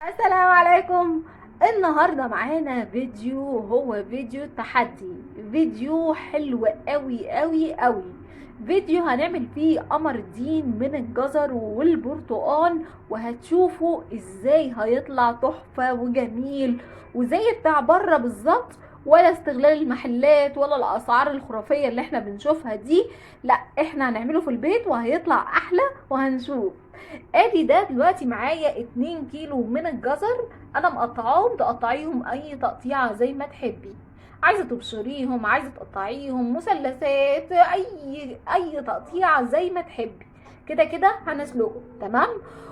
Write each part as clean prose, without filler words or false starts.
السلام عليكم. النهارده معانا فيديو، هو فيديو تحدي، فيديو حلو قوي قوي قوي. فيديو هنعمل فيه قمر الدين من الجزر والبرتقال، وهتشوفوا ازاي هيطلع تحفة وجميل وزي بتاع بره بالظبط، ولا استغلال المحلات ولا الاسعار الخرافية اللي احنا بنشوفها دي. لا، احنا هنعمله في البيت وهيطلع احلى وهنشوف. ادي ده دلوقتي معايا 2 كيلو من الجزر، انا مقطعاهم، تقطعيهم اي تقطيعه زي ما تحبي، عايزه تبشريهم، عايزه تقطعيهم مثلثات، اي تقطيعه زي ما تحبي. كده كده هنسلقه، تمام.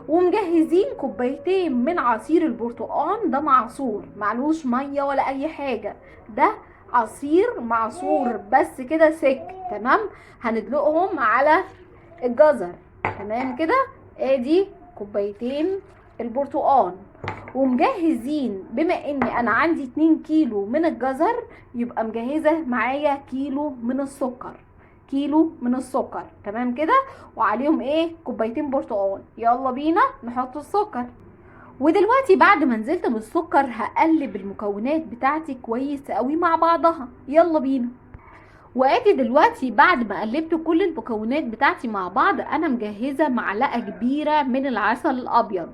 ومجهزين كوبايتين من عصير البرتقال، ده معصور معلوش مية ولا اي حاجة، ده عصير معصور بس كده سك، تمام. هندلقهم على الجزر، تمام كده. ادي كوبايتين البرتقال. ومجهزين، بما ان انا عندي 2 كيلو من الجزر، يبقى مجهزة معايا كيلو من السكر، كيلو من السكر، تمام كده. وعليهم ايه؟ كوبايتين برتقال. يلا بينا نحط السكر. ودلوقتي بعد ما نزلت بالسكر هقلب المكونات بتاعتي كويس قوي مع بعضها، يلا بينا. وادي دلوقتي بعد ما قلبت كل المكونات بتاعتي مع بعض، انا مجهزة معلقه كبيرة من العسل الابيض،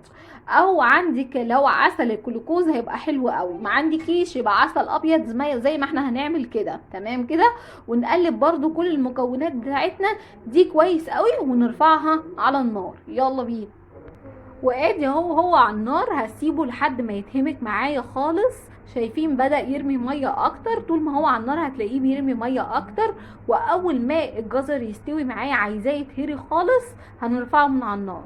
او عندك لو عسل الجلوكوز هيبقى حلو قوي، ما عندكيش يبقى عسل ابيض زي ما احنا هنعمل كده، تمام كده. ونقلب برضو كل المكونات بتاعتنا دي كويس قوي ونرفعها على النار، يلا بينا. وادي هو على النار، هسيبه لحد ما يتهمك معايا خالص. شايفين بدأ يرمي مية اكتر، طول ما هو على النار هتلاقيه بيرمي مية اكتر. واول ما الجزر يستوي معايا، عايزاه يتهري خالص، هنرفعه من على النار.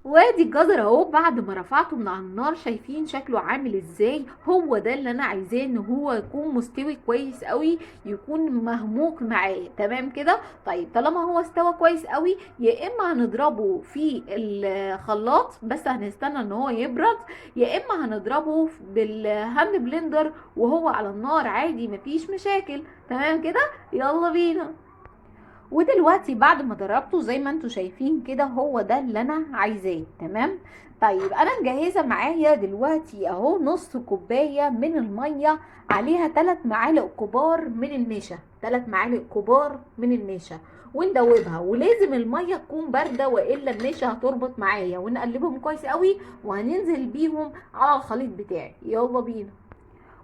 وادي الجزر اهو بعد ما رفعته من على النار، شايفين شكله عامل ازاي؟ هو ده اللي انا عايزاه، ان هو يكون مستوي كويس قوي، يكون مهموك معايا، تمام كده. طيب طالما هو استوى كويس قوي، يا اما هنضربه في الخلاط بس هنستنى ان هو يبرد، يا اما هنضربه بال hand blender وهو على النار عادي، مفيش مشاكل، تمام كده. يلا بينا. ودلوقتي بعد ما ضربته زي ما انتوا شايفين كده، هو ده اللي انا عايزاه، تمام. طيب انا مجهزة معايا دلوقتي اهو نص كوباية من المية، عليها 3 معالق كبار من النشا، 3 معالق كبار من النشا، وندوبها. ولازم المية تكون باردة والا النشا هتربط معايا. ونقلبهم كويس قوي وهننزل بيهم على الخليط بتاعي، يلا بينا.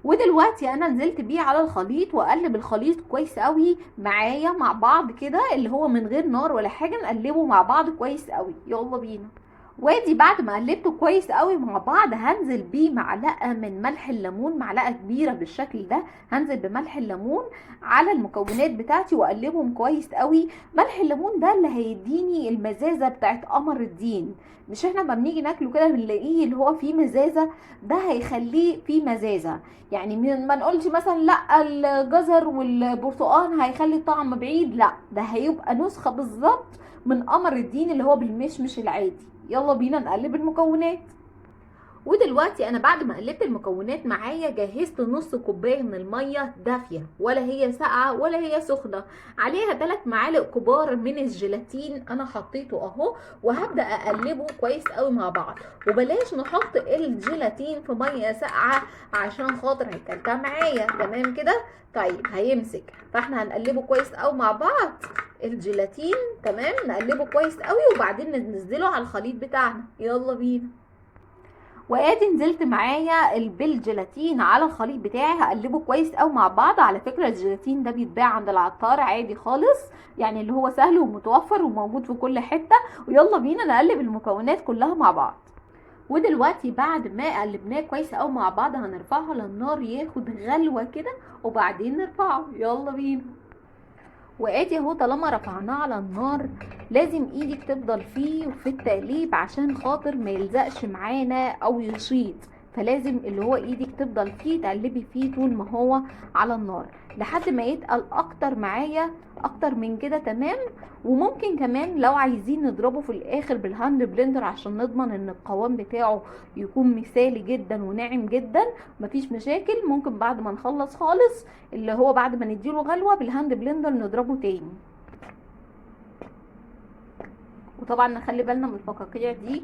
ودلوقتي انا نزلت بيه على الخليط، واقلب الخليط كويس قوي معايا مع بعض كده، اللي هو من غير نار ولا حاجة، نقلبه مع بعض كويس قوي، يلا بينا. وادي بعد ما قلبته كويس قوي مع بعض، هنزل بيه معلقه من ملح الليمون، معلقه كبيرة بالشكل ده. هنزل بملح الليمون على المكونات بتاعتي واقلبهم كويس قوي. ملح الليمون ده اللي هيديني المزازه بتاعت قمر الدين، مش احنا لما بنيجي ناكله كده بنلاقيه اللي هو فيه مزازه، ده هيخليه فيه مزازه. يعني ما نقولش مثلا لا الجزر والبرتقال هيخلي الطعم بعيد، لا ده هيبقى نسخه بالظبط من قمر الدين اللي هو بالمشمش العادي. يلا بينا نقلب المكونات. ودلوقتي انا بعد ما قلبت المكونات معايا، جهزت نص كوباية من المية دافيه، ولا هي ساقعه ولا هي سخنة، عليها 3 معالق كبار من الجيلاتين انا حطيته اهو، وهبدا اقلبه كويس قوي مع بعض. وبلاش نحط الجيلاتين في مية ساقعه عشان خاطر هيكلكع معايا، تمام كده. طيب هيمسك، فاحنا هنقلبه كويس قوي مع بعض الجيلاتين، تمام. نقلبه كويس قوي وبعدين ننزله على الخليط بتاعنا، يلا بينا. وادي نزلت معايا بالجيلاتين على الخليط بتاعي، هقلبه كويس قوي مع بعض. على فكرة الجيلاتين ده بيتباع عند العطار عادي خالص، يعني اللي هو سهل ومتوفر وموجود في كل حتة. ويلا بينا نقلب المكونات كلها مع بعض. ودلوقتي بعد ما قلبناه كويس قوي مع بعض، هنرفعه على النار ياخد غلوة كده وبعدين نرفعه، يلا بينا. وادي اهو طالما رفعناه على النار لازم ايدك تفضل فيه وفي التقليب عشان خاطر ما يلزقش معانا او يشيط، فلازم اللي هو ايدك تفضل فيه تقلبي فيه طول ما هو على النار لحد ما يتقل اكتر معايا اكتر من كده، تمام. وممكن كمان لو عايزين نضربه في الاخر بال hand blender عشان نضمن ان القوام بتاعه يكون مثالي جدا وناعم جدا، مفيش مشاكل. ممكن بعد ما نخلص خالص اللي هو بعد ما نديله غلوه بال hand blender نضربه تاني. وطبعا نخلي بالنا من الفقاقيع دي،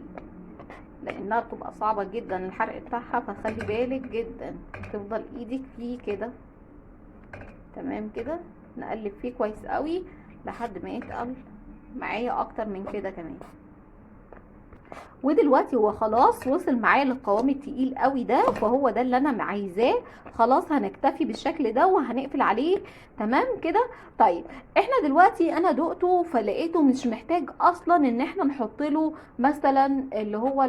لانها بتبقى صعبة جدا الحرق بتاعها، فخلي بالك جدا تفضل ايدك فيه كده. تمام كده، نقلب فيه كويس قوي لحد ما يتقل معايا اكتر من كده كمان. ودلوقتي هو خلاص وصل معايا للقوام التقيل قوي ده، فهو ده اللي انا عايزاه. خلاص هنكتفي بالشكل ده وهنقفل عليه. تمام كده. طيب احنا دلوقتي انا دقته فلقيته مش محتاج اصلا ان احنا نحط له مثلا اللي هو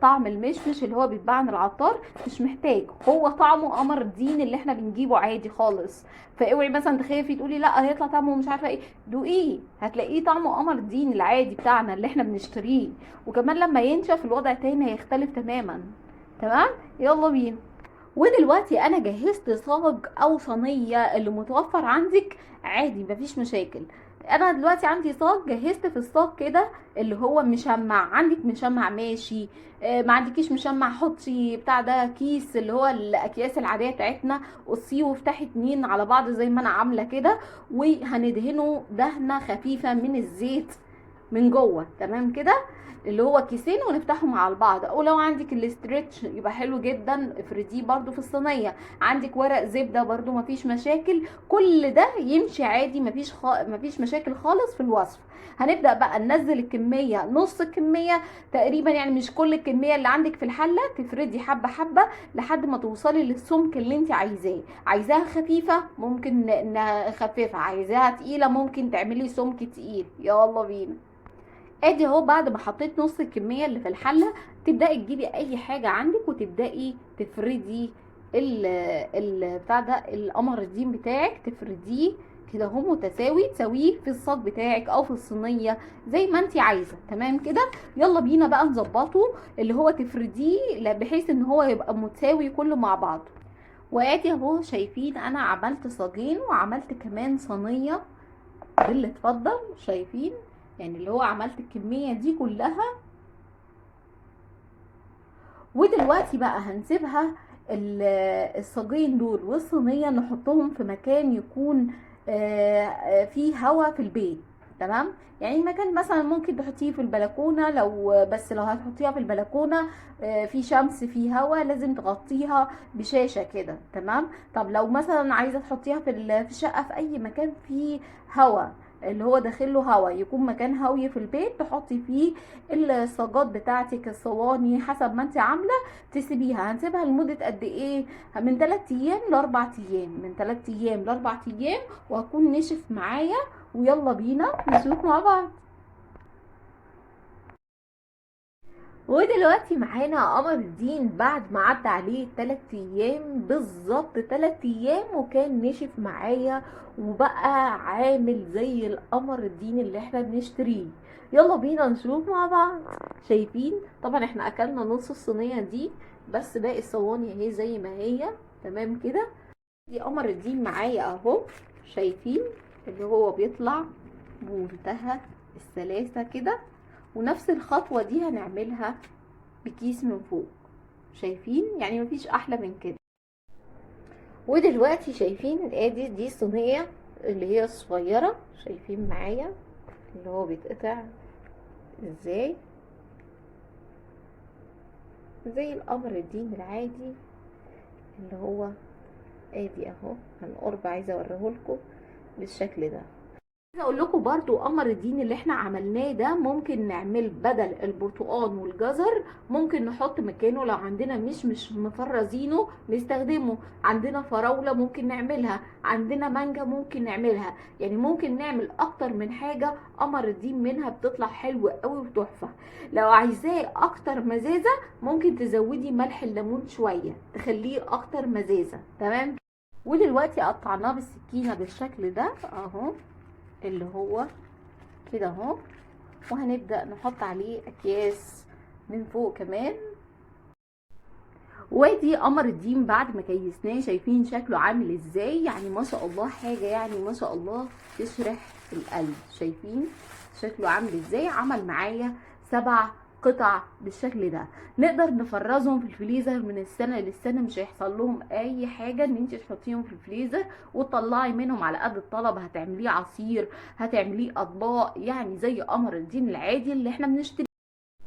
طعم المشمش اللي هو بيتباع عند العطار، مش محتاج، هو طعمه قمر الدين اللي احنا بنجيبه عادي خالص. فاوعي مثلا تخافي تقولي لا هيطلع طعمه مش عارفه ايه، دوقيه هتلاقيه طعمه قمر الدين العادي بتاعنا اللي احنا بنشتريه. وكمان لما ينشف الوضع تاني هيختلف تماما. تمام، يلا بينا. ودلوقتي انا جهزت صاج او صينية اللي متوفر عندك عادي مفيش مشاكل. انا دلوقتي عندي صاج، جهزت في الصاج كده اللي هو مشمع. عندك مشمع ماشي، ما عندكيش مشمع حطي بتاع ده كيس اللي هو الاكياس العادية بتاعتنا، قصيه وافتحي 2 على بعض زي ما انا عامله كده، وهندهنه دهنه خفيفة من الزيت من جوه. تمام كده، اللي هو كيسين ونفتحهم على بعض. او لو عندك ال stretch يبقى حلو جدا، افرديه برده في الصينية. عندك ورق زبدة برده مفيش مشاكل، كل ده يمشي عادي، مفيش مشاكل خالص في الوصف. هنبدا بقى ننزل الكمية، نص الكمية تقريبا، يعني مش كل الكمية اللي عندك في الحلة، تفردي حبه حبه لحد ما توصلي للسمك اللي انت عايزاه. عايزاها خفيفة ممكن نخففها، عايزاها تقيلة ممكن تعملي سمك تقيل. يلا بينا. ادي اهو بعد ما حطيت نص الكمية اللي في الحلة، تبداي تجيبي اي حاجة عندك وتبداي تفردي بتاع ده القمر الدين بتاعك، تفرديه كده اهو متساوي، تساويه في الصاج بتاعك او في الصينية زي ما انت عايزه. تمام كده، يلا بينا بقى نظبطه اللي هو تفرديه بحيث ان هو يبقى متساوي كله مع بعضه. وادي اهو شايفين انا عملت صاجين وعملت كمان صينية باللي اتفضل، شايفين يعني اللي هو عملت الكمية دي كلها. ودلوقتي بقى هنسيبها الصاجين دول والصينية نحطهم في مكان يكون فيه هوا في البيت. تمام، يعني مكان مثلا ممكن تحطيه في البلكونة، بس لو هتحطيها في البلكونة، في شمس في هوا لازم تغطيها بشاشة كده. تمام، طب لو مثلا عايزة تحطيها في الشقة في اي مكان فيه هوا اللي هو داخله هوا، يكون مكان هاوي في البيت تحطي فيه الصاجات بتاعتك، الصواني حسب ما انت عامله تسيبيها. هنسيبها لمدة قد ايه؟ من 3 ايام ل4 ايام، من 3 ايام ل4 ايام، وهكون نشف معايا. ويلا بينا نشوف مع بعض. ودلوقتي معانا قمر الدين بعد ما عدى عليه 3 ايام بالظبط، 3 ايام وكان نشف معايا وبقى عامل زي القمر الدين اللي احنا بنشتريه. يلا بينا نشوف مع بعض. شايفين طبعا احنا اكلنا نص الصينية دي، بس باقي الصواني اهي زي ما هي. تمام كده، دي قمر الدين معايا اهو، شايفين اللي هو بيطلع بمنتهى السلاسة كده. ونفس الخطوة دي هنعملها بكيس من فوق، شايفين يعني مفيش احلى من كده. ودلوقتي شايفين ادي دي صينية اللي هي الصغيرة، شايفين معايا اللي هو بيتقطع ازاي زي القمر الدين العادي اللي هو ادي اهو. هنقرب عايزة اوريهولكم بالشكل ده. عايزه اقول لكم برضو قمر الدين اللي احنا عملناه ده ممكن نعمل بدل البرتقال والجزر، ممكن نحط مكانه لو عندنا مش مفرزينه نستخدمه، عندنا فراولة ممكن نعملها، عندنا مانجا ممكن نعملها، يعني ممكن نعمل اكتر من حاجة قمر الدين منها بتطلع حلوة قوي وتحفة. لو عايزاه اكتر مزازة ممكن تزودي ملح الليمون شوية تخليه اكتر مزازة. تمام، ودلوقتي قطعناه بالسكينة بالشكل ده اهو اللي هو كده اهو، وهنبدأ نحط عليه اكياس من فوق كمان. وادي قمر الدين بعد ما كيسناه شايفين شكله عامل ازاي، يعني ما شاء الله حاجة يعني ما شاء الله تشرح القلب. شايفين شكله عامل ازاي؟ عمل معايا 7 قطع بالشكل ده. نقدر نفرزهم في الفريزر من السنة للسنة، مش هيحصل لهم اي حاجة ان انت تحطيهم في الفريزر وتطلعي منهم على قد الطلب. هتعمليه عصير، هتعمليه اطباق، يعني زي قمر الدين العادي اللي احنا بنشتريه.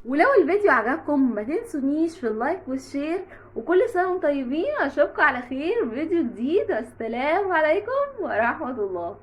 ولو الفيديو عجبكم ما تنسونيش في ال like وال share، وكل سنة وانتم طيبين. اشوفكم على خير في فيديو جديد، والسلام عليكم ورحمة الله.